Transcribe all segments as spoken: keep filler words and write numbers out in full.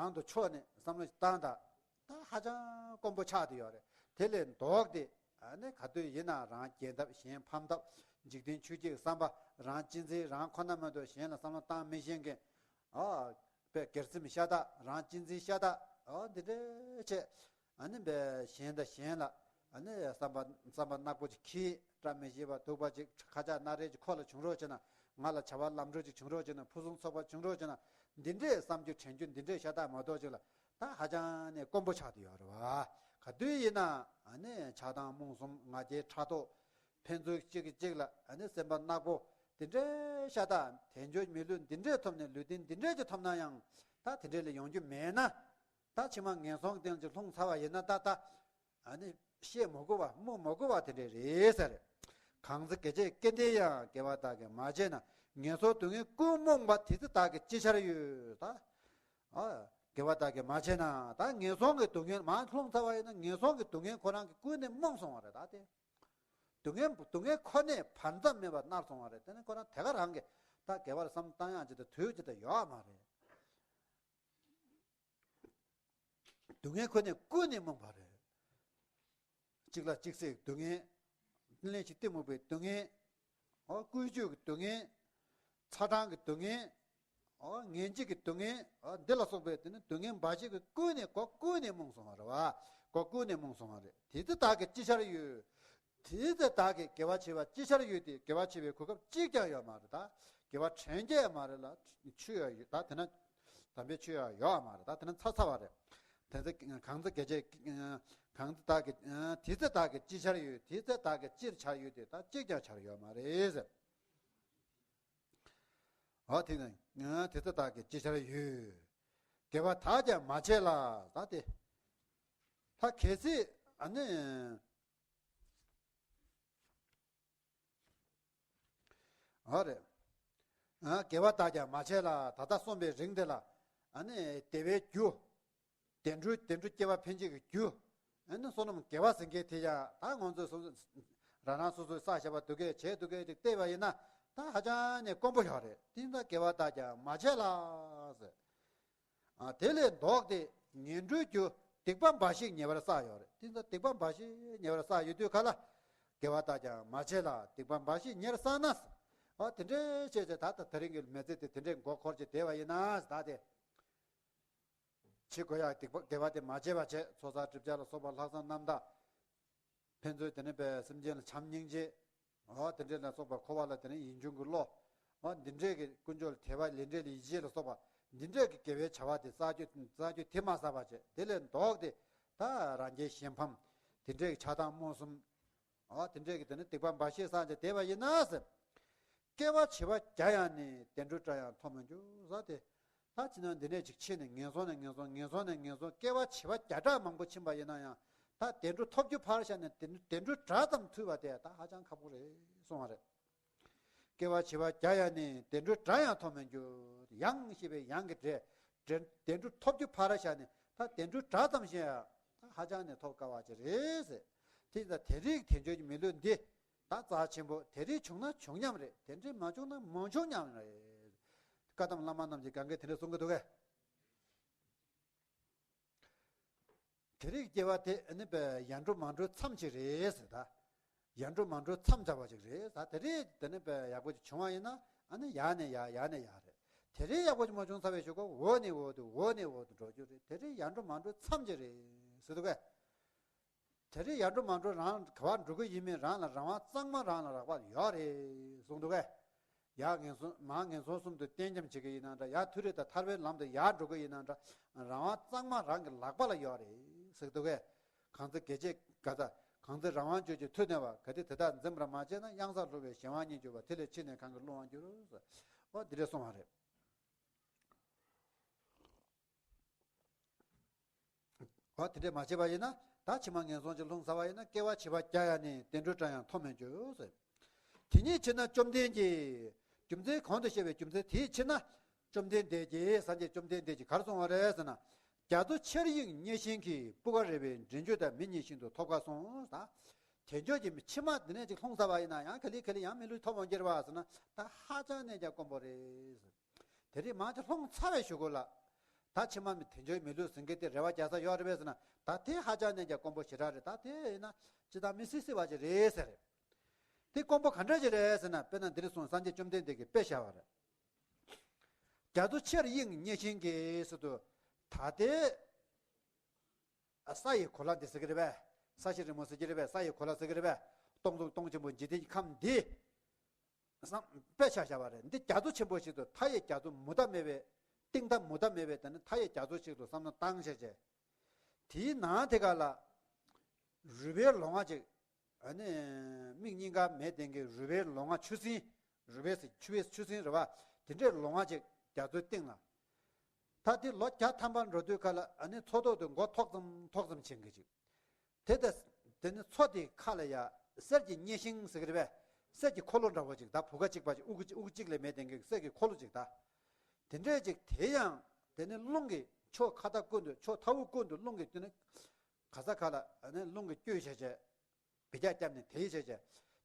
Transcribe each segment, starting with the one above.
རང་དུ་ཕྱོགས་ནས་བསམ་བློ་ཞིག་བཏང་དང་། ད་ཧ་ཅང་དཀོན་པོ་ཆགས་བསྡད་ཡོད་རེད། དེ་ལས་ལྡོག་སྟེ་ཨ་ནི་ག་དུས་ཡིན་ན་རང་རྒྱལ་ཐབས་གཞན་ཕམ་ཐབས། འཇིག་རྟེན་ཆོས་བརྒྱད་ཀྱི་བསམ་པ། རང་གཅེས་འཛིན། རང་ཁོ་ན་མ་གཏོགས་གཞན་ལ་བསམ་བློ་བཏང་མི་ཤེས་མཁན། ཨ་པའི་སྒེར་སེམས་ཤ་སྟག་རང་གཅེས་འཛིན་ཤ་སྟག་ཨ་འདི་འདྲའི་ཆེ། ཨ་ནི་པའི་གཞན་དང་གཞན་ལ་ཨ་ནི་བསམ་པ་བསམ་པ་ནག་པོ་ཅིག་གིས་བཀྲ་མི་ཤིས་པ་སྡུག་པ་ཅིག་ཁ་ཆག་སྣ་རལ་ཅིག་ཁོ་ལ་བྱུང་རོགས་བྱས་ན། ང་ལ་བྱ་བ་ལམ་འགྲོ་ཅིག་བྱུང་རོགས་བྱས་ན། ཕུན་སུམ་ཚོགས་པ་བྱུང་རོགས་བྱས་ན། འདི་འདྲའི་བསམ་རྒྱུ་དྲན་རྒྱུ་འདི་འདྲའི་ཤ་སྟག་མ་གཏོགས་ཅིག་ལ་ད་ཧ་ཅང་ནས་དཀོན་པོ་ཆགས་བསྡད་ཡོད་རེད་བ། ག་དུས་ཡིན་ན་ཨ་ནི་ཆགས་སྡང་རྨོངས་གསུམ་ང་རྒྱལ་ཕྲག་དོག་ཕན་ཚུན་གཅིག་གིས་གཅིག་ལ་ཨ་ནི་སེམས་པ་ནག་པོ་འདི་འདྲའི་ཤ་སྟག་དལ་འབྱོར་མི་ལུས་འདི་འདྲའི་ཐོབ་ནས་ལུས་རྟེན་འདི་འདྲའི་ཅིག་ཐོབ་ན་ཡང་། ད་དེ་འདྲའི་ལ་ཡོང་རྒྱུ་མེད་ན། ད་ཕྱི་མ་ངན་སོང་གི་སྟེང་ཅིག་ལྷུང་ཚར་བ་ཡིན་ན་ད་ད་ཨ་ནི་བཤད་མ་དགོས་པ་སྨོས་མ་དགོས་པ་དེ་འདྲ་རེད་ཟེར། གང་ཚེ་དགེ་བྱེད་སྐལ་ལྡན་ཡང་། དགེ་བ་དག་གིས་མ་བྱས་ན། ངན་སོང་སྡུག་བསྔལ་ཀུན་རྨོངས་པ། དེ་ཚེ་བདག་གིས་ཅི་བྱར་ཡོད། ད་ཨ་དགེ་བ་དག་གིས་མ་བྱས་ན། ད་ངན་སོང་གི་སྡུག་བསྔལ་མར་ལྷུང་ཚར་བ་ཡིན་ན་ངན་སོང་གི་སྡུག་བསྔལ་ཁོ་རང་གིས་ཀུན་ནས་རྨོངས་སོང་བ་རེད། ད་དེ་སྡུག་བསྔལ་སྡུག་བསྔལ་ཁོ་ནས་བར་མཚམས་མེད་པར་མནར་སོང་བ་རེད། དེ་ནི་ཁོ་རང་དེ་ག་རང་གིས་ད་དགེ་བར་བསམ་བཏང་ཡག་ཅིག་དང་དུས་ཅིག་དང་ཡོད་མ་རེད། སྡུག་བསྔལ་ཁོ་ནས་ཀུན་ནས་རྨོངས་པ་རེད། གཅིག་ལ་གཅིག་བསྲེས་སྡུག་བསྔལ། གླེན་ཞིང་གཏི་མུག་པའི་སྡུག་བསྔལ། འོ་ཀུན་སྤྱོད་ཀྱི་སྡུག་བསྔལ། ཚ་གྲང་གི་སྡུག་བསྔལ། འོ་ངན་འཇིགས་ཀྱི་སྡུག་བསྔལ། འོ་འདི་ལ་སོགས་པའི་དེ་ནི་སྡུག་བསྔལ་འབའ་ཞིག་གིས་ཀུན་ནས་སྒོ་ཀུན་ནས་རྨོངས་སོང་བ་རེད་བ། སྒོ་ཀུན་ནས་རྨོངས་སོང་བ་རེད། དེ་ཚེ་བདག་གིས་ཅི་བྱར་ཡོད། དེ་ཚེ་བདག་གིས་དགེ་བ་བྱེད་པ་ཅི་བྱར་ཡོད་དེ། དགེ་བ་བྱེད་པའི་གོ་སྐབས་གཅིག་ཀྱང་ཡོད་མ་རེད་ད། དགེ་བ་དྲན་རྒྱུ་ཡང་མ་རེད་ལ། ཆོས་ཡང་ཡོད་ད། དེ་ན་དམ་པའི་ཆོས་ཡང་ཡོད་མ་རེད་ད། དེ་ན་ཚར་ཚར་བ་རེད། དེ་ཚེ་གང་ཚེ་དགེ་བྱེད་གང་ཚེ་བདག་གིས་དེ་ཚེ་བདག་གིས་ཅི་བྱར་ཡོད། དེ་ཚེ་བདག་གིས་ཅི་བྱར་ཡོད་དེ། ད་གཅིག་ཀྱང་བྱར་ཡོད་མ་རེད་ཟེར། འོ་དེ་ན་དེ་ཚེ་བདག་གིས་ཅི་བྱར་ཡོད། དགེ་བ་དག་ཀྱང་མ་བྱས་ལ། ད་དེ་ད་གལ་སྲིད་ཨ་ནི། ཨ་རེད། ཨ་དགེ་བ་དག་ཀྱང་མ་བྱས་ལ། ད་ལྟ་གསུངས་པའི་རིང་དེ་ལ་ཨ་ནི་བདེ་བའི་རྒྱུ། བདེ་འགྲོ་བདེ་འགྲོ་སྐྱེ་བ་འཕེན་བྱེད་ཀྱི་རྒྱུ། ཨ་ནི་བསོད་ནམས་དགེ་བ་ཟེར་མཁན་དེ་ཡང་ད་ང་ཚོས་སོ་སོ་རང་རང་སོ་སོས་བསགས་བཞག་པ་འདུག་གས་བྱས་འདུག་གས་ཅིག་བལྟས་པ་ཡིན་ན་ད་ཧ་ཅང་ནས་དཀོན་པོ་ཡོད་རེད། དེ་ཡིན་ཙང་དགེ་བ་དག་ཀྱང་མ་བྱས་ལ་ཟེར། ཨ་དེ་ལས་ལྡོག་སྟེ་ངན་འགྲོའི་རྒྱུ་སྡིག་པ་འབའ་ཞིག་ཉེ་བར་བསགས་ཡོད་རེད། དེ་ཚོ་སྡིག་པ་འབའ་ཞིག་ཉེ་བར་བསགས་ཡོད་དུས་ག་ལ། དགེ་བ་དག་ཀྱང་མ་བྱས་ལ། སྡིག་པ་འབའ་ཞིག་ཉེར་བསགས་ན། ཨ་དེ་འདྲའི་བྱས་བྱས་ད་ལྟ་དེ་རིང་གི་མི་ཚེ་དེ་དེ་འདྲའི་མགོ་འཁོར་གྱི་བསྡད་པ་ཡིན་ན་ད་དེ། བྱེད་དགོས་ཡག་སྡིག་པ་དགེ་བ་དེ་མ་བྱས་པ་བྱས། ཚོགས་བསགས་སྒྲིབ་སྦྱང་ལ་སོགས་པ་ལྷག་བསམ་རྣམ་དག་ཕན་ཚུན་དེ་ནས་པའི་སེམས་ཅན་ལ་བྱམས་སྙིང་རྗེ། འོ་དེ་འདྲས་ལ་སོགས་པ་འཁོར་བ་ལ་དེ་ནས་ཡིད་འབྱུང་གི་བློ། འོ་འདི་འདྲས་ཀྱི་ཀུན་སྤྱོད་ལ་དད་པ་ལས་འབྲས་ལ་ཡིད་ཆེས་ལ་སོགས་པ་འདི་འདྲས་ཀྱི་དགེ་བའི་བྱ་བ་དེ་བསགས་རྒྱུ་བསགས་རྒྱུ་དེ་མ་བསགས་པ་བྱས། དེ་ལས་ལྡོག་སྟེ་ད་རང་རྒྱལ་གཞན་ཕམ། དེ་འདྲས་ཀྱི་ཆགས་སྡང་རྨོངས་གསུམ། འོ་དེ་འདྲས་ཀྱི་དེ་ནས་སྡིག་པ་འབའ་ཞིག་བསགས་བྱས་བསྡད་པ་ཡིན་ན་ཟེར། སྐྱེ་བ་བྱེ་བ་བརྒྱ་ཡང་ནི། བདེ་འགྲོ་བཀྲ་ཡང་ཐོབ་མི་འགྱུར་ཟེར་ཏེ། ད་ཕྱི་ནང་འདི་ནས་ཅིག་ཕྱིན་ནས་ངན་སོང་ནས་ངན་སོང་། ངན་སོང་ནས་ངན་སོང་། སྐྱེ་བ་བྱེ་བ་བརྒྱ་ཕྲག་མང་པོ་ཕྱིན་པ་ཡིན་ན་ཡང་ད་བདེ་འགྲོ་ཐོབ་རྒྱུ་ཕར་བཞག་ནས་བདེ་བདེ་འགྲོ་བྲལ་ཙམ་ཐུབ་པ་དེ་ད་ཧ་ཅང་ཁག་པོ་རེད་གསུངས་པ་རེད། སྐྱེ་བ་བྱེ་བ་བརྒྱ་ཡང་ནི། བདེ་འགྲོ་བྲལ་ཡང་ཐོབ་མི་འགྱུར། ཡང་ཞེས་པའི་ཡང་གི་སྒྲས་བདེ་བདེ་འགྲོ་ཐོབ་རྒྱུ་ཕར་བཞག་ནས་ད་བདེ་འགྲོ་བྲལ་ཙམ་ཞིག་ཡང་ད་ཧ་ཅང་ནས་ཐོབ་དཀའ་བ་ཅིག་རེད་ཟེར། དེ་ཡིན་ཙང་དེ་རིང་དལ་འབྱོར་གྱི་མི་ལུས་འདི། ད་རྩ་ཆེན་པོ་དེ་རིང་བྱུང་ན་བྱུང་སྙམ་རེད། དེ་འདྲའི་མ་བྱུང་ན་མ་བྱུང་སྙམ་རེད། བཀའ་གདམས་བླ་མ་རྣམས་ཀྱིས་གང་གས་དེ་འདྲ་གསུང་གི་འདུག་གས། དེ་རིང་སྐྱེ་བ་དེ་ནི་པའི་ཡར་འགྲོ་མར་འགྲོའི་མཚམས་ཅིག་རེད་ཟེར་ད། ཡར་འགྲོ་མར་འགྲོའི་མཚམས་སྦྱར་བ་ཅིག་རེད་ད། དེ་རིང་དེ་ནི་པའི་ཡག་པོ་ཅིག་བྱུང་བ་ཡིན་ན་ཨ་ནི་ཡར་ནས་ཡར་ཡར་ནས་ཡར་རེད། དེ་རིང་ཡག་པོ་ཅིག་མ་བྱུང་ཚར་བའི་གཞུག་གུ་འོག་ནས་འོག་ཏུ་འོག་ནས་འོག་ཏུ་འགྲོ་རྒྱུ་རེད། དེ་རིང་ཡར་འགྲོ་མར་འགྲོའི་མཚམས་ཅིག་རེད་ཟེར་འདུག་གས། དེ་རིང་ཡར་འགྲོ་མར་འགྲོ་རང་ག་པར་འགྲོ་གི་ཡིན་མིན་རང་ལ་རང་དབང་གཙང་མ་རང་ལ་རག་པ་ཡོད་རེད་གསུངས་འདུག་གས། ཡར་ངན་སོང་མར་ངན་སོང་གསུམ་དུ་གཏན་འབྱམས་བྱེད་ཀྱི་ཡིན་ན་འདྲ། ཡར་མཐོ་རིས་དང་ཐར་པའི་ལམ་དུ་ཡར་འགྲོ་གི་ཡིན་ན་འདྲ། རང་དབང་གཙང་མ་རང་གི་ལག་པ་ལ་ཡོད་རེད་ཟེར་འདུག་གས། གང་ཚེ་དགེ་བྱེད་ག་ཚ་གང་ཚེ་རང་དབང་སྤྱོད་ཀྱི་མཐུ་གནས་པ། གལ་ཏེ་དེ་དག་འཛེམ་པར་མ་བྱས་ན། གཡང་སར་ལྷུང་བའི་གཞན་དབང་ཉིད་འགྱུར་བ། དེ་ལས་ཕྱིས་ནས་གང་གིས་བསླུ་བར་འགྱུར་ཟེར། འོ་འདི་འདྲ་གསུངས་པ་རེད། འོ་དེ་འདྲས་མ་བྱས་པ་ཡིན་ན། ད་ཕྱི་མ་ངན་སོང་ཅིག་ལྷུང་ཚར་བ་ཡིན་ན། སྐྱེ་བ་བྱེ་བ་བརྒྱ་ཡང་ནི། བདེ་འགྲོ་བཀྲ་ཡང་ཐོབ་མི་འགྱུར་ཟེར། དེ་ཉིད་ཕྱིར་ན་བཅོམ་ལྡན་གྱིས། རྒྱུ་མཚན་གོང་དུ་བཤད་པའི་རྒྱུ་མཚན་དེའི་ཕྱིར་ན། བཅོམ་ལྡན་འདས་ཀྱིས་སངས་རྒྱས་བཅོམ་ལྡན་འདས་ཀྱིས་ག་རེ་གསུངས་པ་རེད་ཟེར་ན། རྒྱ་མཚོ་ཆེར་གཡེངས་གཉེར་ཞིང་གི། སྤུ་གར་རེ་བའི་འདྲེན་བྱེད་དང་། མི་གཉིས་ཤིན་ཏུ་ཐོབ་དཀའ་གསུངས། ད་དལ་འབྱོར་གྱི་ཕྱི་མ་འདི་ནས་ཅིག་ལྷུང་ཚར་བ་ཡིན་ན་ཡང་ག་ལེ་ག་ལེ་ཡང་མི་ལུས་ཐོབ་འོང་གི་རེད་བ་ཟེར་ན། ད་ཧ་ཅང་ནས་ཀྱང་དཀོན་པོ་རེད། དེ་རིང་མར་ཅིག་ལྷུང་ཚར་བའི་གཞུག་གུ་ལ། ད་ཕྱི་མ་མི་དལ་འབྱོར་མི་ལུས་ཟེར་མཁན་དེ་རེ་བ་རྒྱག་ས་ཡོད་རེད་པས་ཟེར་ན། ད་དེ་ཧ་ཅང་ནས་ཀྱང་དཀོན་པོ་ཞེ་དྲག་རེད། ད་དེ་ཡིན་ན་ཅི་ལྟར་མི་སྲིད་སྲིད་པ་ཅིག་རེད་ཟེར། དེ་དཀོན་པོ་ག་འདྲ་ཅིག་རེད་ཟེར་ན། དཔེར་ན་འདིར་གསུངས་སངས་རྒྱས་བཅོམ་ལྡན་འདས་ཀྱིས་དཔེ་བཞག་པ་རེད། རྒྱ་མཚོ་ཆེར་དབྱིངས་བརྙེས་ཤིང་གི་ཟེར་དུས། ད་དེ་ས་ཡི་གོ་ལ་འདི་ཟེར་གི་རེད་པས། ས་གཞི་རིལ་མོ་ཟེར་གྱི་རེད་པས། ས་ཡི་གོ་ལ་ཟེར་གི་རེད་པས། སྟོང་གཟུགས་སྟོང་ཆེན་པོ་འཇིག་རྟེན་གྱི་ཁམས་འདི། བསམ་དཔེ་ཆ་བཞག་པ་རེད། འདི་རྒྱ་མཚོ་ཆེན་པོ་ཞིག་ཏུ། མཐའ་ཡས་རྒྱ་མཚོ་མུ་མཐའ་མེད་པའི། གཏིང་མཐའ་མུ་མཐའ་མེད་པའི། དེ་ནི་མཐའ་ཡས་རྒྱ་མཚོ་ཞིག་ཏུ་བསམ་བློ་བཏང་བྱས་བྱས། དེའི་ནང་དེ་ག་ལ་རུས་པའི་ལོང་བ་ཅིག་ཨ་ནི་མིག་གཉིས་ཀ་མེད་བསྡད་མཁན་རུས་པའི་ལོང་བ་ཆུ་སྲིན། རུས་པའི་ཆུ་བའི་ཆུ་སྲིན་རེད་པ། དེ་འདྲའི་ལོང་བ་ཅིག་རྒྱ་མཚོའི་གཏིང་ལ། ད་དེ་ལོ་བརྒྱ་ཐམ་པ་འགྲོ་དུས་ག་ལ་ཨ་ནི་མཚོ་ཐོག་ཏུ་མགོ་ཐོག་ཙམ་ཐོག་ཙམ་བྱེད་མཁན་ཅིག་དེ་ལྟ། དེ་ནི་མཚོ་དེའི་ཁ་ལ་ཡ་གསེར་གྱི་བརྙན་ཤིང་ཟེར་གི་རེད་པས། གསེར་གྱི་འཁོར་ལོ་འདྲ་བོ་ཅིག་ད་བུ་ག་གཅིག་པ་ཅིག་དབུ་གུ་གཅིག་དབུ་གུ་གཅིག་ལས་མེད་བསྡད་མཁན་གསེར་གྱི་འཁོར་ལོ་ཅིག་ད་དེ་འདྲས་ཅིག་དེ་ཡང་དེ་ནི་རླུང་གིས་ཕྱོགས་ཁ་ཐག་ཀུན་ཏུ། ཕྱོགས་མཐའ་དབུས་ཀུན་ཏུ་རླུང་གིས་དེ་ནི་ག་ས་ག་ལ་ཨ་ནི་རླུང་གིས་བསྐྱོད་བྱས་བྱས། འབུད་རྒྱག་བརྒྱབ་ནས་དེ་བྱས་བྱས།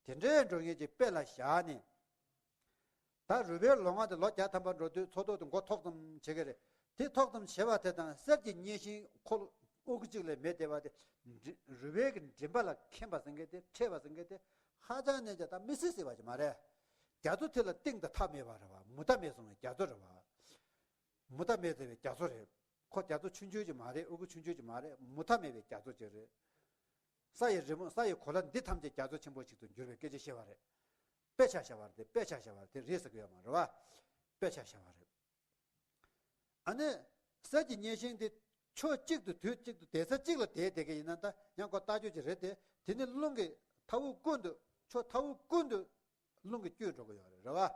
དེ་འདྲའི་འགྲོ་མཁན་གྱི་དཔེ་ལ་བཞག་ནས། ད་རུས་པའི་ལོང་བ་དེ་ལོ་བརྒྱ་ཐམ་པ་འགྲོ་དུས་མཚོ་ཐོག་ཏུ་མགོ་ཐོག་ཙམ་བྱེད་ཀྱི་རེད། དེ་ཐོག་ཙམ་བྱེད་པ་དེ་དང་གསེར་གྱི་བརྙན་ཤིང་འཁོར་ལོ་དབུ་གུ་གཅིག་ལས་མེད་བསྡད་པ་དེ། རུས་པའི་གི་མགྲིན་པ་ལ་འཁེན་པ་ཟེར་མཁན་དེ། འཕྲད་པ་ཟེར་མཁན་དེ་ཧ་ཅང་ནས་ཀྱང་ད་མི་སྲིད་སྲིད་པ་ཅིག་མ་རེད། རྒྱ་མཚོ་དེ་ལ་གཏིང་དང་མཐའ་མེད་པ་རེད་པ། མུ་མཐའ་མེད་སོང་བའི་རྒྱ་མཚོ་རེད་པ། མུ་མཐའ་མེད་བསྡད་པའི་རྒྱ་མཚོ་རེད། ཁོ་རྒྱ་མཚོ་ཆུང་ཆུང་ཅིག་མ་རེད། དབུ་གུ་ཆུང་ཆུང་ཅིག་མ་རེད། མུ་མཐའ་མེད་པའི་རྒྱ་མཚོ་ཅིག་རེད། ས་ཡི་རི་མོ། ས་ཡི་གོ་ལ་འདི་ཐམས་ཅད་རྒྱ་མཚོ་ཆེན་པོ་ཞིག་ཏུ་འགྱུར་བའི་སྐད་ཆ་བཤད་པ་རེད། དཔེ་ཆ་བཞག་པ་རེད། དེ་དཔེ་ཆ་བཞག་པ་རེད། དེ་རེད་ཟེར་གི་ཡོད་མ་རེད་པ། དཔེ་ཆ་བཞག་པ་རེད། ཨ་ནི་གསེར་གྱི་བརྙན་ཤིང་དེ་ཕྱོགས་གཅིག་ཏུ་དུས་གཅིག་ཏུ་གདན་ས་གཅིག་ལ་བསྡད་བསྡད་མཁན་ཡིན་ན་ད་ཡང་ཁོ་རྟ་རྒྱུག་ཅིག་རེད་དེ། དེ་ནི་རླུང་གིས་མཐའ་དབུས་ཀུན་ཏུ། ཕྱོགས་མཐའ་དབུས་ཀུན་ཏུ་རླུང་གིས་བསྐྱོད་འགྲོ་གི་ཡོད་རེད། རེད་པ།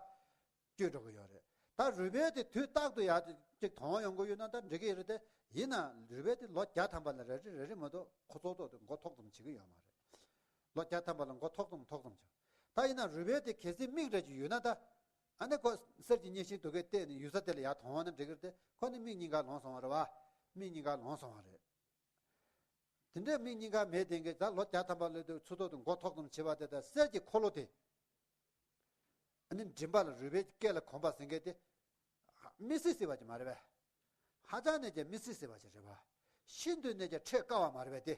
བསྐྱོད་འགྲོ་གི་ཡོད་རེད། ད་རུས་སྦལ་དེ་དུས་རྟག་ཏུ་ཡར་ཅིག་དོང་ཡོང་གི་ཡོད་ན་ད་འགྲིག་གི་རེད་དེ། ཡིན་ན་རུས་སྦལ་དེ་ལོ་བརྒྱ་ཐམ་པ་ལ་རེ་རེ་རེ་རེ་མ་གཏོགས་ཁོ་ཚོ་ཏོག་ཏུ་མགོ་ཐོག་ཙམ་བྱེད་ཀྱི་ཡོད་མ་རེད། ལོ་བརྒྱ་ཐམ་པ་ལ་མགོ་ཐོག་ཙམ་ཐོག་ཙམ་བྱེད། ད་ཡིན་ན་རུས་སྦལ་དེ་གལ་སྲིད་མིག་རེ་ཅིག་ཡོད་ན་ད། ཨ་ནི་ཁོ་གསེར་གྱི་བརྙན་ཤིང་དེ་གས་བལྟས་ནས་ཡུལ་ས་དེ་ལ་ཡར་དོང་ཡོང་ན་འགྲིག་གི་རེད་དེ། ཁོ་ནི་མིག་གཉིས་ཀ་ལོང་སོང་བ་རེད་པ། མིག་གཉིས་ཀ་ལོང་སོང་བ་རེད། དེ་འདྲའི་མིག་གཉིས་ཀ་མེད་བསྡད་མཁན་ད་ལོ་བརྒྱ་ཐམ་པ་ལོས་དུས་ཚུར་ཐོག་ཏུ་མགོ་ཐོག་ཙམ་བྱེད་པ་དེ་དང་གསེར་གྱི་འཁོར་ལོ་དེ། ཨ་ནི་མགྲིན་པ་ལ་རུས་སྦལ་གྱི་སྐེ་ལ་གོན་པ་ཟེར་མཁན་དེ། མི་སྲིད་སྲིད་པ་ཅིག་མ་རེད་པས། ཧ་ཅང་ནས་ཀྱང་མི་སྲིད་སྲིད་པ་ཅིག་རེད་པ། ཤིན་ཏུ་ནས་ཀྱང་འཕྲད་དཀའ་བ་མ་རེད་པས་དེ།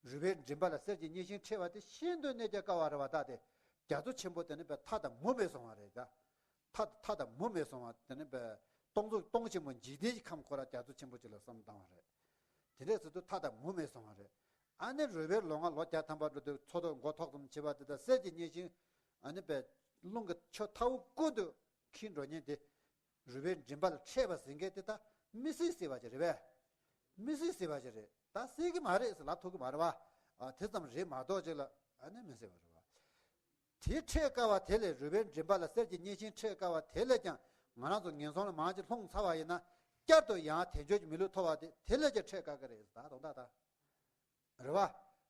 རུས་སྦལ་མགྲིན་པ་ལ་གསེར་གྱི་བརྙན་ཤིང་འཕྲད་པ་དེ་ཤིན་ཏུ་ནས་ཀྱང་དཀའ་བ་རེད་པ། ད་དེ་རྒྱ་མཚོ་ཆེན་པོ་དེ་ནི་པའི་མཐའ་དང་མུ་མེད་སོང་བ་རེད་ད། མཐའ་མཐའ་དང་མུ་མེད་སོང་བ་དེ་ནི་པའི་སྟོང་གཟུགས་སྟོང་ཆེན་པོ་འཇིག་རྟེན་གྱི་ཁམས་ཁོ་རང་རྒྱ་མཚོ་ཆེན་པོ་ཅིག་ལ་བསམ་བཏང་བ་རེད། དེ་འདྲས་ཟེར་དུས་མཐའ་དང་མུ་མེད་སོང་བ་རེད། ཨ་ནི་རུས་སྦལ་ལོང་བ་ལོ་བརྒྱ་ཐམ་པ་འགྲོ་དུས་མཚོ་ཐོག་མགོ་ཐོག་ཙམ་བྱེད་པ་དེ་དང་གསེར་གྱི་བརྙན་ཤིང་། ཨ་ནི་པའི་རླུང་གིས་ཕྱོགས་མཐའ་དབུས་ཀུན་ཏུ་འཁྱིལ་འགྲོ་མཁན་དེ། རུས་སྦལ་མགྲིན་པ་ལ་འཕྲད་པ་ཟེར་མཁན་དེ་ད་མི་སྲིད་སྲིད་པ་ཅིག་རེད་པས། མི་སྲིད་སྲིད་པ་ཅིག་རེད། ད་སྲིད་ཀྱི་མ་རེད་ཟེར་ལབ་ཐུབ་ཀྱི་མ་རེད་པ། ཨ་དེ་ཙམ་རེད་མ་གཏོགས་ཅིག་ལ་ཨ་ནི་མི་སྲིད་པ་རེད་པ། དེ་འཕྲད་དཀའ་བ་དེ་ལས་རུས་སྦལ་མགྲིན་པ་ལ་གསེར་གྱི་བརྙན་ཤིང་འཕྲད་དཀའ་བ་དེ་ལས་ཀྱང་ང་རང་ཚོ་ངན་སོང་ལ་མང་ཅིག་ལྷུང་ཚར་བ་ཡིན་ན། བསྐྱར་དུ་ཡང་དལ་འབྱོར་གྱི་མི་ལུས་ཐོབ་པ་དེ་དེ་ལས་ཀྱང་འཕྲད་དཀའ་གི་རེད། ད་དོན་དག་ད། རེད་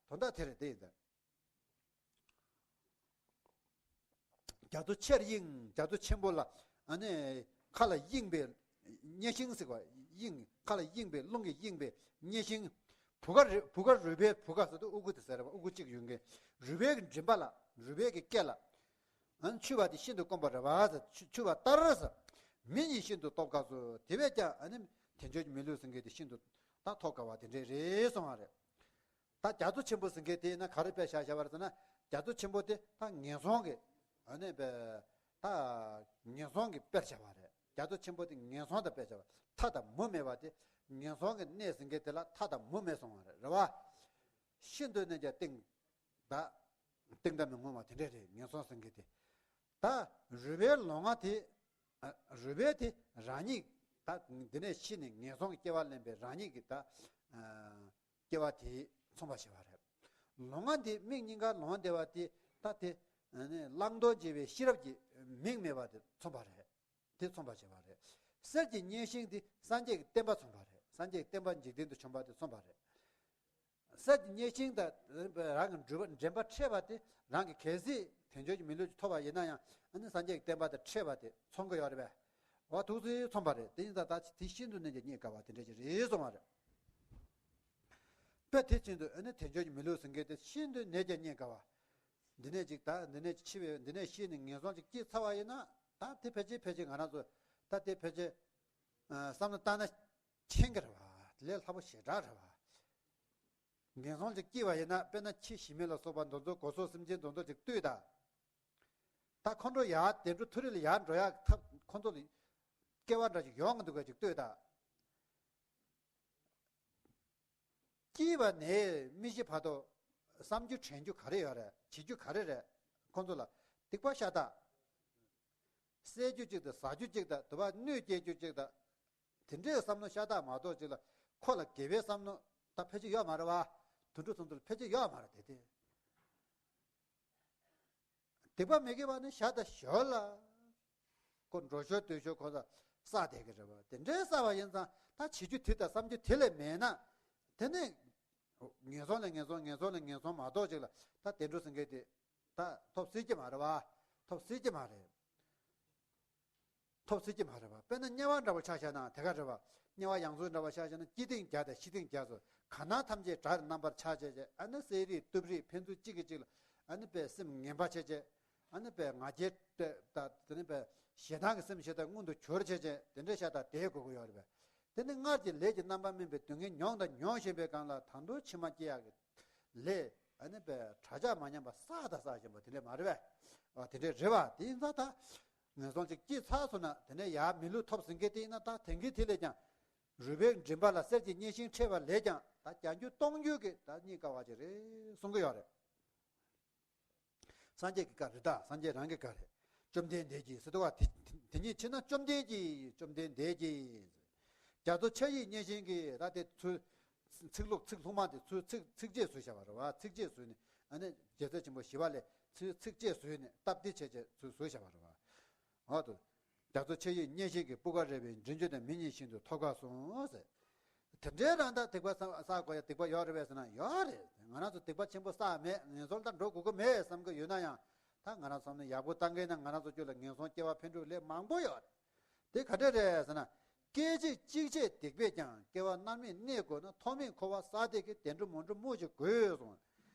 པ། དོན་དག་དེ་རེད་དེ་ཡིན་ད། རྒྱ་མཚོ་ཆེར་དབྱིངས། རྒྱ་མཚོ་ཆེན་པོ་ལ་ཨ་ནི་མཁའ་ལ་དབྱིངས་པའི་བརྙན་ཤིང་ཟེར་བ། དབྱིངས། མཁའ་ལ་དབྱིངས་པའི། རླུང་གིས་དབྱིངས་པའི་བརྙན་ཤིང་། བུ་ག་རི། བུ་ག་རུས་སྦལ། བུ་ག་ཟེར་དུས་དབུ་གུ་དེ་ཟེར་བ། དབུ་གུ་གཅིག་ཡོད་མཁན་རུས་སྦལ་གྱི་མགྲིན་པ་ལ། རུས་སྦལ་གྱི་སྐེ་ལ། ཨ་ནི་ཆུད་པ་དེ་ཤིན་ཏུ་དཀོན་པ་རེད་པ་ཟེར། ཆུ་ཆུད་པ་ལྟར་ཟེར། མི་ཉིད་ཤིན་ཏུ་སྟོབས་དཀའ་སོགས། དེ་བས་ཀྱང་ཨ་ནི་དལ་འབྱོར་གྱི་མི་ལུས་ཟེར་མཁན་དེ་ཤིན་ཏུ་ད་ཐོབ་དཀའ་བ་དེ་འདྲས་རེད་གསུང་བ་རེད། ད་རྒྱ་མཚོ་ཆེན་པོ་ཟེར་མཁན་དེ་ཡིན་ན་ག་རེ་དཔེ་བཞག་བཞག་པ་རེད་ཟེར་ན། རྒྱ་མཚོ་ཆེན་པོ་དེ་ད་ངན་སོང་གི། ཨ་ནི་པའི་ད་ངན་སོང་གི་དཔེར་བཞག་པ་རེད། རྒྱ་མཚོ་ཆེན་པོ་དེ་ངན་སོང་དང་དཔེར་བཞག་པ། མཐའ་དང་མུ་མེད་པ་དེ། ངན་སོང་གི་གནས་ཟེར་མཁན་དེ་ལ་མཐའ་དང་མུ་མེད་སོང་བ་རེད། རེད་པ། ཤིན་ཏུ་ནས་ཀྱང་གཏིང་། ད་གཏིང་མཐའ་མི་ངོམས་པ་དེ་འདྲས་རེད། ངན་སོང་ཟེར་མཁན་དེ། ད་རུས་སྦལ་ལོང་བ་དེ། ཨ་རུས་སྦལ་དེ་རང་ཉིད། ད་འདི་ནས་ཤི་ནས་ངན་སོང་གི་སྐྱེ་བ་ལེན་པའི་རང་ཉིད་ཀྱི་ད། ཨ་སྐྱེ་བ་དེ་མཚོན་པར་བྱེད་པ་རེད། ལོང་བ་འདི་མིག་གཉིས་ཀ་ལོང་བསྡད་པ་དེ་ད་དེ། ཨ་ནི་བླང་དོར་འབྱེད་པའི་ཤེས་རབ་ཀྱི་མིག་མེད་པ་དེ་མཚོན་པ་རེད། དེ་མཚོན་པར་བྱེད་པ་རེད། གསེར་གྱི་བརྙན་ཤིང་དེ་སངས་རྒྱས་ཀྱི་བསྟན་པ་མཚོན་པ་རེད། སངས་རྒྱས་ཀྱི་བསྟན་པ་འཇིག་རྟེན་དུ་བྱོན་པ་དེ་མཚོན་པ་རེད། གསེར་གྱི་བརྙན་ཤིང་དང་རང་གི་འགྲུལ་པ་འདྲེན་པ་འཕྲད་པ་དེ་རང་གི་གལ་སྲིད་དལ་འབྱོར་གྱི་མི་ལུས་ཅིག་ཐོབ་པ་ཡིན་ན་ཡང་། ཨ་ནི་སངས་རྒྱས་ཀྱི་བསྟན་པ་དང་འཕྲད་པ་དེ་མཚོན་གྱི་ཡོད་རེད་པས། འོ་ཐུགས་རྗེ་མཚོན་པ་རེད། དེ་ཡིན་ཙང་ད་དེ་ཤིན་ཏུ་ནས་ཀྱང་རྙེད་དཀའ་བ་དེ་འདྲ་ཞིག་རེད་གསུང་བ་རེད། དཔེ་དེ་བཞིན་དུ་ཨ་ནི་དལ་འབྱོར་གྱི་མི་ལུས་ཟེར་མཁན་དེ་ཤིན་ཏུ་ནས་ཀྱང་རྙེད་དཀའ་བ། འདི་ནས་ཅིག་ད་འདི་ནས་འཆི་བའི་འདི་ནས་ཤི་ནས་ངན་སོང་ཅིག་སྐྱེས་ཚར་བ་ཡིན་ན། ད་དེ་ཕལ་ཆེར་ཕལ་ཆེར་ང་རང་ཚོ་ད་དེ་ཕལ་ཆེར་ཨ་བསམ་བློ་བཏང་ན། མཁྱེན་གྱི་རེད་བ། ལས་སླ་པོ་ཞེ་དྲག་རེད་བ། ངན་སོང་ཅིག་སྐྱེས་པ་ཡིན་ན། དཔེར་ན་ཁྱི་ཞི་མི་ལ་སོགས་པ་འདི་ཚོ་སྒོ་ཟོག་སེམས་ཅན་འདི་ཚོ་ཅིག་ལྟོས་དང་། ད་ཁོང་ཚོ་ཡར་བདེ་འགྲོ་མཐོ་རིས་ལ་ཡར་འགྲོ་ཡག་ཐབས། ཁོང་ཚོ་ལ་སྐལ་བ་འདྲ་ཅིག་ཡོང་གི་འདུག་ག་ཅིག་ལྟོས་དང་། སྐྱེས་པ་ནས་མི་ཤི་བར་དུ་བསམ་རྒྱུ་དྲན་རྒྱུ་ག་རེ་ཡོད་རེད། བྱེད་རྒྱུ་ག་རེ་རེད། ཁོང་ཚོ་ལ་སྡིག་པ་ཤ་སྟག། བསད་རྒྱུ་གཅིག་དང་། ཟ་རྒྱུ་གཅིག་དང་། དུ་བ་གནོད་སྐྱེལ་རྒྱུ་གཅིག་དང་། དེ་འདྲའི་བསམ་བློ་ཤ་སྟག་མ་གཏོགས་ཅིག་ལ། ཁོ་ལ་དགེ་བའི་བསམ་བློ་ད་ཕལ་ཆེར་ཡོད་མ་རེད་བ། དུད་འགྲོ་ཚོ་ཚོ་ལ་ཕལ་ཆེར་ཡོད་མ་རེད་དེ། དེ་སྡིག་པ་མི་དགེ་བ་ནི་བཞག་དང་ཞོར་ལ། ཁོ་འགྲོ་ཞོར་སྡོད་ཞོར་ཁོ་ཚོ་བསགས་བསྡད་ཀྱི་རེད་བ། དེ་འདྲའི་བསགས་པ་ཡིན་ཙང་། ད་བྱེད་རྒྱུ་དེ་དང་བསམ་རྒྱུ་དེ་ལས་མེད་ན། དེ་ནི་ངན་སོང་ལས་ངན་སོང་། ངན་སོང་ལས་ངན་སོང་མ་གཏོགས་ཅིག་ལ་ད་བདེ་འགྲོ་ཟེར་མཁན་དེ་ད་ཐོབ་སྲིད་ཀྱི་མ་རེད་བ། ཐོབ་སྲིད་ཀྱི་མ་རེད། ཐོབ་སྲིད་ཀྱི་མ་རེད་བ། དཔེར་ན་དམྱལ་བ་འདྲ་བོ་ཆ་བཞག་ན་དེ་ག་རེད་བ། དམྱལ་བ་ཡང་རྫོགས་འདྲ་བོ་ཆ་བཞག་ན། སྐྱིད་སྡུག་བརྒྱ་དང་ཤི་སྡུག་བརྒྱ་སོགས། ག་ན་ཐམས་ཅད་དགྲར་རྣམ་པར་ཆགས་བྱས་བྱས། ཨ་ནི་བསད་རིགས་གཏུབ་རིགས། ཕན་ཚུན་གཅིག་གིས་གཅིག་ལ་ཨ་ནི་པའི་སེམས་ངན་པ་བྱས་བྱས། ཨ་ནི་པའི་ང་རྒྱལ་དང་། དེ་ནི་པའི་ཞེ་སྡང་གི་སེམས་ཞེ་དྲག་མངོན་དུ་གྱུར་བྱས་བྱས། དེ་འདྲ་ཤ་སྟག་བསྡད་དགོས་ཀྱི་ཡོད་རེད་པས། དེ་ནི་སྔར་གྱི་ལས་ཀྱི་རྣམ་པར་སྨིན་པའི་སྡུག་བསྔལ་མྱོང་དང་མྱོང་བཞིན་པའི་སྒང་ལ། ད་དུང་ཕྱི་མ་སྐྱེ་ཡག་གི་ལས། ཨ་ནི་པའི་དྲག་ཆ་མ་ཉམས་པ་བསགས་དང་བསགས་བཞིན་པ་དེ་འདྲ་མ་རེད་པས། ཨ། དེ་འདྲ་རེད་པ། དེ་ཡིན་ཙང་ད་ངན་སོང་ཅིག་སྐྱེས་ཚར་སོང་ན། དེ་ནས་ཡར་མི་ལུས་ཐོབ་ཟིན་མཁན་དེ་ཡིན་ན། ད་དེང་གི་དེ་ལས་ཀྱང་རུས་པའི་མགྲིན་པ་ལ་གསེར་གྱི་སྙན་ཤིང་འཕྲད་པ་ལས་ཀྱང་། ད་བརྒྱ་འགྱུར་སྟོང་འགྱུར་གྱིས་ད་རྙེད་དཀའ་བ་ཅིག་རེད་གསུང་གི་ཡོད་རེད། སངས་རྒྱས་ཀྱི་བཀའ་རེད། ད་སངས་རྒྱས་རང་གི་བཀའ་རེད། བཅོམ་ལྡན་འདས་ཀྱིས་ཟེར་འདུག་བ། དེ་དེ་ཉིད་ཕྱིར་ན་བཅོམ་ལྡན་གྱིས། བཅོམ་ལྡན་འདས་ཀྱིས། རྒྱ་མཚོ་ཆ་ཡི་གཉན་ཤིང་གི། ད་དེ་ཚུར་ཚིག་ལྷུག་ཚིག་ལྷུག་མ་དེ་ཚུར་ཚིག་ཚིགས་བཅད་བཟོས་བཞག་པ་རེད་བ། ཚིགས་བཅད་བཟོས་ནས། ཨ་ནི་རྒྱལ་སྲས་ཆེན་པོ་ཞི་བ་ལྷས་ཚིག་ཚིགས་བཅད་བཟོས་ནས་སྟབས་བདེ་བྱས་བྱས་ཚུར་བཟོས་བཞག་པ་རེད་བ། འོ་དོ། རྒྱ་མཚོ་ཆ་ཡི་གཉན་ཤིང་གི། སྤུ་གར་རལ་པའི་མགྲིན་བཅུ་དང་། མི་ཉིད་ཤིན་ཏུ་ཐོབ་དཀའ་གསུངས་ཟེར། དེ་འདྲའི་རང་ད་སྡིག་པ་བསགས་བསགས་དགོས་ཡ་སྡིག་པ་ཡོད་རེད་པས་ཟེར་ན། ཡོད་རེད། ང་རང་ཚོ་སྡིག་པ་ཆེན་པོ་བསགས་མེད། ངན་སོང་ལ་འགྲོ་དགོས་ཀྱི་མེད་བསམ་གྱི་ཡོད་ན་ཡང་། ད་ང་རང་ཚོ་ནི་ཡག་པོ་བཏང་མཁན་ན། ང་རང་ཚོ་རྒྱུད་ལ་ངན་སོང་སྐྱེ་བ་འཕེན་འགྲོ་ལས་མང་པོ་ཡོད་རེད། དེ་ག་འདྲ་རེད་ཟེར་ན། སྐད་ཅིག་གཅིག་བྱས་སྡིག་པས་ཀྱང་། སྐྱེ་བ་མནར་མེད་གནས་དགོས་ན། ཐོག་མེད་འཁོར་བ་བསགས་སྡིག་གིས། བདེ་འགྲོ་མི་འགྲོ་སྨོས་ཅི་དགོས་གསུངས།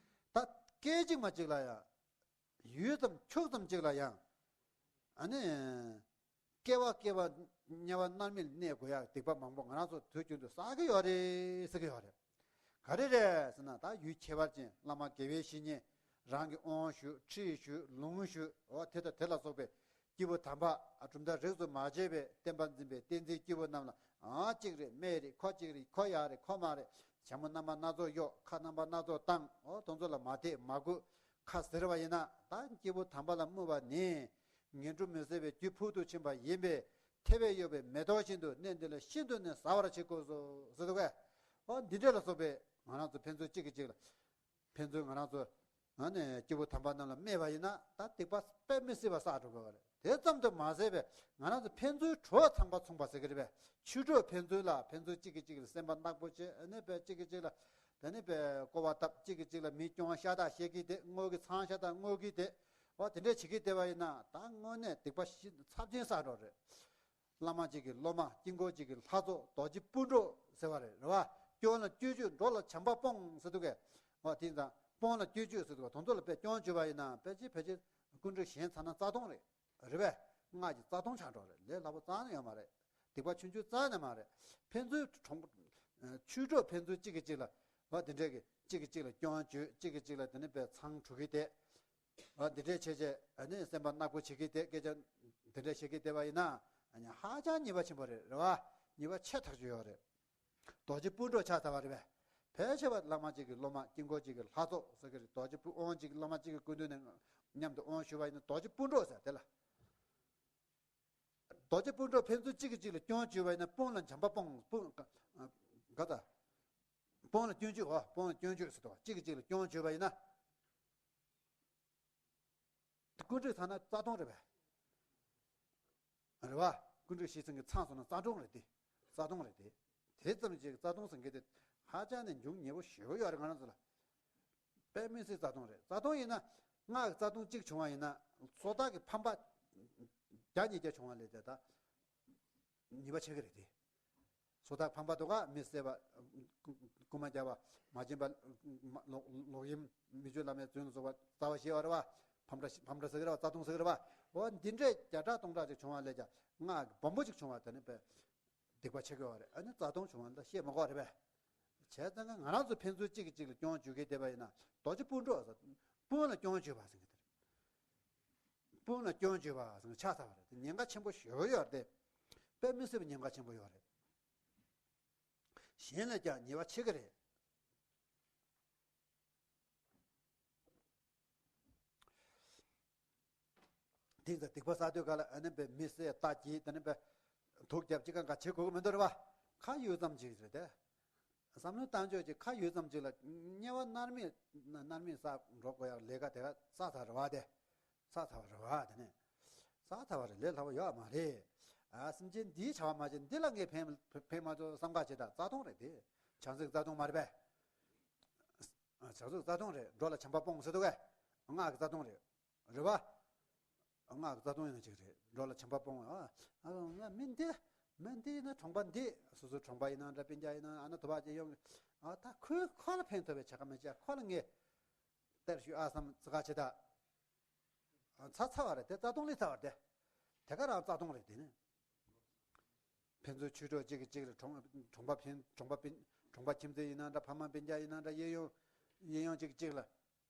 ད་སྐད་ཅིག་མ་གཅིག་ལ་ཡང་། ཡུད་ཙམ་ཁྱུག་ཙམ་གཅིག་ལ་ཡང་། ཨ་ནི། སྐྱེ་བ་སྐྱེ་བ་དམྱལ་བ་མནར་མེད་གནས་དགོས་ཡག་སྡིག་པ་མང་པོ་ང་རང་ཚོ་དུས་རྒྱུན་དུ་བསགས་ཀྱི་ཡོད་རེད་ཟེར་གྱི་ཡོད་རེད། ག་རེ་རེད་ཟེར་ན། ད་ཡུལ་ཁྱད་པར་ཅན། བླ་མ་དགེ་བའི་བཤེས་གཉེན་རང་གི་དབང་ཞུ། ཁྲིད་ཞུ། ལུང་ཞུ། འོ་དེ་དང་དེ་ལ་སོགས་པའི་སྐྱེས་བུ་དམ་པ། ཨ། གྲུབ་མཐའ་རིས་སུ་མ་ཆད་པའི་བསྟན་པ་འཛིན་པའི་བསྟན་འཛིན་སྐྱེས་བུ་རྣམས་ལ། ཨ། གཅིག་རེད། སྨད་རེད། ཁོ་གཅིག་རེད། ཁོ་ཡག་རེད། ཁོ་མ་རེད། བྱ་མོ་རྣམ་པ་སྣ་ཚོགས་གཡོག། ཁ་རྣམ་པ་སྣ་ཚོགས་བཏང་། འོ་དེ་ཚོ་ལ་མ་དད་མ་གུས། ཁ་ཟེར་བ་ཡིན་ན། ད་སྐྱེས་བུ་དམ་པ་ལ་སྨོད་པ་ནི་ངན་འགྲོ་མི་བཟད་པའི་རྒྱུ་ཕུལ་དུ་ཕྱིན་པ་ཡིན་པས། ཐལ་བས་གཡོགས་པའི་མེ་ཏོག་བཞིན་དུ་གནས་འདི་ལ་ཤིན་ཏུ་ནས་གཟབ་པར་བྱེད་དགོས་སོ་ཟེར་འདུག་གས། འོ་འདི་འདྲ་ལ་སོགས་པའི་ང་རང་ཚོ་ཕན་ཚུན་གཅིག་གིས་གཅིག་ལ། ཕན་ཚུན་ང་རང་ཚོ། ཨ་ནི་སྐྱེས་བུ་དམ་པ་རྣམས་ལ་སྨད་པ་ཡིན་ན། ད་སྡིག་པ་དཔེ་མི་སྲིད་པ་བསགས་འགྲོ་དགོས་པ་རེད། དེ་ཙམ་དུ་མ་ཟད་པའི་ང་རང་ཚོ་ཕན་ཚུན་གྲོགས་ཚངས་པ་མཚུངས་པ་ཟེར་གྱི་རེད་པས། ཆོས་གྲོགས་ཕན་ཚུན་ལ། ཕན་ཚུན་གཅིག་གིས་གཅིག་ལ་སེམས་པ་ནག་པོ་བྱེད། ཨ་ནི་པའི་གཅིག་གིས་གཅིག་ལ། དེ་ནི་པའི་སྐོར་བ་བཏབ། གཅིག་གིས་གཅིག་ལ་མིའི་སྐྱོན་ཤ་སྟག་བཤད་ཀྱི་བསྡད། དངོས་ཀྱི་མཚང་ཤ་སྟག་བརྔོ་གི་བསྡད། འོ་དེ་འདྲས་བྱེད་ཀྱི་བསྡད་པ་ཡིན་ན། ད་དངོས་གནས་སྡིག་པ་ཞི་ཚབས་ཆེན་བསགས་འགྲོ་རེད། བླ་མ་གཅིག་གི་སློབ་མ། དཀྱིལ་འཁོར་གཅིག་གི་ལྷ་ཚོགས། རྡོ་རྗེ་སྤུན་གྲོགས་ཟེར་བ་རེད། རེད་བ། སྐྱོན་ལ་སྐྱོན་བརྗོད། འགྲོ་ལ་བྱམས་པ་སྤོང་ཟེར་འདུག་གས། འོ་དེ་ཙང་སྤོང་ལ་སྐྱོན་བརྗོད་ཟེར་འདུག་ག་དེ་ཚོ་ལ་དཔེ་སྐྱོན་བརྗོད་པ་ཡིན་ན། དཔེ་ཅི། ཕལ་ཆེར་སྐུ་མགྲོན་གཞན་ཚང་ན་རྩ་སྟོང་རེད། རེད་པས། སྔགས་ཀྱི་རྩ་སྟོང་ཆགས་འགྲོ་རེད། ལས་སླ་པོ་རྩ་ནས་ཡོད་མ་རེད། སྡིག་པ་ཆུང་ཆུང་རྩ་ནས་མ་རེད། ཕན་ཚུན་གྲོགས། ཆོས་གྲོགས་ཕན་ཚུན་གཅིག་གིས་གཅིག་ལ། འོ་དེ་འདྲས་ཀྱི་གཅིག་གིས་གཅིག་ལ་སྐྱོན་བརྗོད། གཅིག་གིས་གཅིག་ལ་དེ་ནི་དཔེ་མཚང་འབྲུ་གི་དེ། འོ་འདི་འདྲས་བྱས་བྱས། ཨ་ནི་སེམས་པ་ནག་པོ་བྱེད་ཀྱི་དེ། སྐད་ཆ་འདི་འདྲས་བཤད་ཀྱི་བསྡད་པ་ཡིན་ན། ཨ་ནི་ཧ་ཅང་ཉེས་པ་ཆེན་པོ་རེད། རེད་བ། ཉེས་པ་ཆེ་ཐག་ཆོད་ཡོད་རེད། རྡོ་རྗེ་སྤུན་གྲོགས་ཆགས་ཚར་བ་རེད་པས། ཕལ་ཆེ་བ་བླ་མ་གཅིག་གི་སློབ་མ། དཀྱིལ་འཁོར་གཅིག་གི་ལྷ་ཚོགས་ཟེར་གྱི་རེད། རྡོ་རྗེ་སྤུན། དབང་གཅིག་གི་སློབ་མ་གཅིག་གི་སྐུ་མདུན་ནས་མཉམ་དུ་དབང་ཞུས་པ་ཡིན་ན། རྡོ་རྗེ་སྤུན་གྲོགས་ཟེར་དེ་ལ། རྡོ་རྗེ་སྤུན་གྲོགས་ཕན་ཚུན་གཅིག་གིས་གཅིག་ལ་སྐྱོན་བརྗོད་པ་ཡིན་ན། སྤོང་ལ་བྱམས་པ་སྤོང་། སྤོང་ག་ག་ད། སྤོང་ལ་སྐྱོན་བརྗོད། འོ་སྤོང་ལ་སྐྱོན་བརྗོད་ཟེར་དོ། གཅིག་གིས་གཅིག་ལ་སྐྱོན་བརྗོད་པ་ཡིན་ན། སྐུ་མགྲོན་ཚང་ན་རྩ་སྟོང་རེད་པས། རེད་བ། སྐུ་མགྲོན་ཞིག་ཚང་གི་ཚང་སོང་ན་རྩ་སྟོང་རེད་དེ། རྩ་སྟོང་རེད་དེ། དེ་ཙམ་གྱི་རྩ་སྟོང་ཟེར་མཁན་དེ་ཧ་ཅང་ནས་འབྱུང་ཉེ་པོ་ཞེ་པོ་ཡོད་རེད་ང་རང་ཚོ་ལ། དཔེ་མི་སྲིད་རྩ་སྟོང་རེད། རྩ་སྟོང་ཡིན་ན། སྔགས་རྩ་སྟོང་གཅིག་བྱུང་བ་ཡིན་ན། སོ་ཐར་གྱི་ཕམ་པ་བརྒྱ་ཉིས་བརྒྱ་བྱུང་བ་ལས་དེ་ད་ཉེས་པ་ཆེ་གི་རེད་དེ། སོ་ཐར་ཕམ་པ་དུ་ག་མི་བསད་པ། རྐུ་མ་རྒྱག་པ། མ་བྱིན་པ། ལོག་ལོག་གཡེམ། མི་ཆོས་བླ་མའི་རྫུན་ལ་སོགས་པ་རྩ་བ་ཞེ་བ་རེད་བ། ཕམ་འདྲ་ཕམ་འདྲ་ཟེར་གི་རེད་བ། རྩ་སྟོང་ཟེར་གི་རེད་བ། འོ་འདི་འདྲའི་བརྒྱ་ཕྲག་སྟོང་ཕྲག་ཅིག་བྱུང་བ་ལས་ཀྱང་སྔགས་ཀྱི་སྦོམ་པོ་ཅིག་བྱུང་བ་དེ་ནི་དཔེ་ སྡིག་པ་ཆེ་གི་ཡོད་རེད། ཨ་ནི་རྩ་ལྟུང་བྱུང་བ་ལ་བཤད་མ་དགོས་རེད་པས། བྱས་ཙང་ང་རང་ཚོ་ཕན་ཚུན་གཅིག་གིས་གཅིག་ལ་སྐྱོན་བརྗོད་མཁན་དེ་པ་ཡིན་ན་རྡོ་རྗེ་སྤུན་གྲོགས་ཟེར། སྤུན་ལ་སྐྱོན་བརྗོད་པ་ཟེར་མཁན་དེ་རེད། སྤུན་ལ་སྐྱོན་བརྗོད་པ་ཟེར་མཁན་ཆགས་ཚར་བ་རེད། དེ་ཉེན་ཁ་ཆེན་པོ་ཞེ་པོ་ཡོད་རེད། དེ་དཔེ་མི་སྲིད་པའི་ཉེན་ཁ་ཆེན་པོ་ཡོད་རེད། གཞན་ལས་ཀྱང་ཉེས་པ་ཆེ་གི་རེད། དེ་ཚོ་སྡིག་པ་བསགས་དུས་ག་ལ་ཨ་ནི་པའི་མི་བསད་རྟ་འགྱེལ། དེ་ནི་པའི་དུག་བརྒྱབ་ཅིག་གང་ག་བྱེད་དགོས་ཀྱི་མི་འདུག་རེད་པ། ཁ་ཡོད་ཙམ་ཅིག་རེད་དེ། བསམ་བློ་བཏང་ཕྱོགས་ཀྱི་ཁ་ཡོད་ཙམ་ཅིག་ལ་དམྱལ་བ་མནར་མེད་མནར་མེད་བསགས་འགྲོ་དགོས་ཡག་ལས་ཀ་དེ་ག་བསགས་ཚར་རེད་པ། དེ་བསགས་ཚར་བ་རེད་པ། དེ་ནས་བསགས་ཚར་བ་རེད། ལས་སླ་པོ་ཡོད་མ་རེད། ཨ་སེམས་ཅན་འདིའི་བྱ་བ་མ་བྱས། འདི་ལ་ངས་ཕན་ཕན་མ་ཐོགས་བསམ་ག་བྱེད་ད། རྩ་ལྟུང་རེད་དེ། བྱང་སེམས་རྩ་ལྟུང་མ་རེད་པས། ཨ་བྱང་སེམས་རྩ་ལྟུང་རེད། འགྲོ་ལ་བྱམས་པ་སྤོང་ཟེར་འདུག་གས། སྔགས་ཀྱི་རྩ་ལྟུང་རེད། རེད་པ། སྔགས་ཀྱི་རྩ་ལྟུང་ཡིན་ན་ཅིག་རེད། འགྲོ་ལ་བྱམས་པ་སྤོང་བ། ཨ་ང་མི་འདི་མི་འདི་ཡིན་ན་གྲོང་པ་འདི། སོ་སོའི་གྲོང་པ་ཡིན་ན་འདྲ། སྤུན་ཀྱག་ཡིན་ན། ཨ་ན་དུ་བ་ཅན་ཡོང་། ཨ་ད་ཁོས་ཁོ་ལ་ཕན་ཐོགས་པའི་བྱ་དགའ་མི་བྱ། ཁོ་ལ་ངས་སྟེར་ཞུ་ཨ་བསམ་ཙི་ག་བྱེད་ད། ཚར་ཚར་བ་རེད་དེ། རྩ་ལྟུང་ལས་ཚར་བ་རེད་དེ། དེ་ག་རང་རྩ་ལྟུང་རེད་དེ་ནི། ཕན་ཚུན་ཆོས་གྲོགས་གཅིག་གིས་གཅིག་ལ་གྲོང་གྲོང་པ་ཕན་གྲོང་པ་ཕན་གྲོང་པ་ཁྱིམ་མཚེས་ཡིན་ན་འདྲ། ཕ་མ་སྤུན་ཀྱག་ཡིན་ན་འདྲ། གཡས་གཡོན་གཡས་གཡོན་གཅིག་གཅིག་ལ་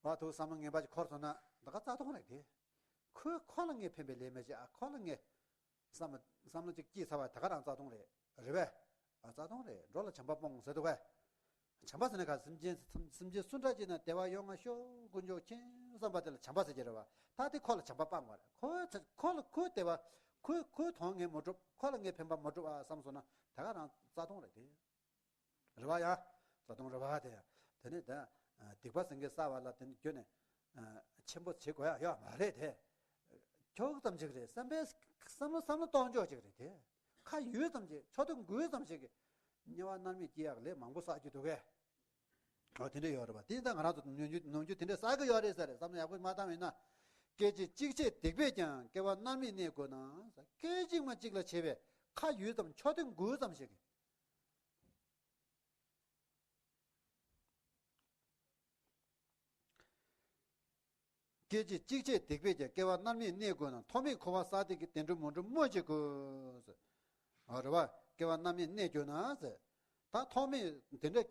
བ་ཐུག་བསམ་བློ་ངན་པ་ཅིག་འཁོར་སོང་ན་ད་ག་རྩ་ལྟུང་རེད་དེ། ཁོས་ཁོ་ལ་ངས་ཕན་པའི་ལས་མི་བྱེད། ཨ་ཁོ་ལ་ངས་བསམ་བསམ་བློ་ཅིག་སྐྱེས་ཚར་བ་ད་ག་རང་རྩ་ལྟུང་རེད། རེད་པས། ཨ་རྩ་ལྟུང་རེད། འགྲོ་ལ་བྱམས་པ་སྤོང་ཟེར་འདུག་གས། བྱམས་པ་ཟེར་ན་ག་སེམས་ཅན་སེམས་ཅན་སུ་འདྲ་ཅིག་ན་བདེ་བ་ཡོང་ང་ཤོག་དཀོན་མཆོག་མཁྱེན་བསམ་པ་དེ་ལ་བྱམས་པ་ཟེར་གྱི་རེད་པ། ད་དེ་ཁོ་ལ་བྱམས་པ་སྤངས་པ་རེད། ཁོ་ཁོ་ལ་ཁོའི་བདེ་བ་ཁོའི་ཁོའི་དོན་ངས་མ་སྒྲུབ། ཁོ་ལ་ངས་ཕན་པ་མ་སྒྲུབ་ཨ་བསམ་སོང་ན་ད་ག་རང་རྩ་ལྟུང་རེད་དེ། རེད་པ། ཡ་རྩ་ལྟུང་རེད་པ། དེ་དེ་ནི་ད་སྡིག་པ་སེང་གེ་བསགས་པ་ལ་དེ་ནི་རྒྱུ་ནི་ཆེན་པོ་བྱེད་དགོས་ཡག་ཡོད་མ་རེད་དེ། ཁྱོག་ཙམ་ཅིག་རེད། བསམ་པའི་བསམ་བློ་བསམ་བློ་གཏོང་ཕྱོགས་ཅིག་རེད་དེ། ཁ་ཡོད་ཙམ་ཅིག་ཆོ་ཐུང་དགོས་ཙམ་ཞིག་གིས་དམྱལ་བ་མནར་མེད་སྐྱེ་ཡག་ལས་མང་པོ་བསགས་རྒྱུ་འདུག་གས། ཨོ་དེ་འདྲ་ཡོད་རེད་པ། དེ་ད་ང་རང་ཚོ་ནམ་རྒྱུན་ནམ་རྒྱུན་དེ་འདྲ་བསགས་ཀྱི་ཡོད་རེད་ཟེར་བསམ་བློ་ཡག་པོ་མ་བཏང་བ་ཡིན་ན། སྐད་ཅིག་གཅིག་བྱས་སྡིག་པས་ཀྱང་། སྐྱེ་བ་མནར་མེད་གནས་དགོས་ན། སྐད་ཅིག་མ་གཅིག་ལ་བྱས་པའི་ཁ་ཡོད་ཙམ་ཆོ་ཐུང་དགོས་ཙམ་ཞིག་གིས། སྐད་ཅིག་གཅིག་བྱས་སྡིག་པས་ཀྱང་། སྐྱེ་བ་མནར་མེད་གནས་དགོས་ན། ཐོག་མེད་འཁོར་བ་བསགས་སྡིག་གིས། བདེ་འགྲོ་མ་འགྲུབ་སྨོས་ཅི་དགོས། ཨ་རེད་པ། སྐྱེ་བ་མནར་མེད་གནས་དགོས་ན་ཟེར། ད་ཐོག་མེད་དེ་འདྲ་སྐད་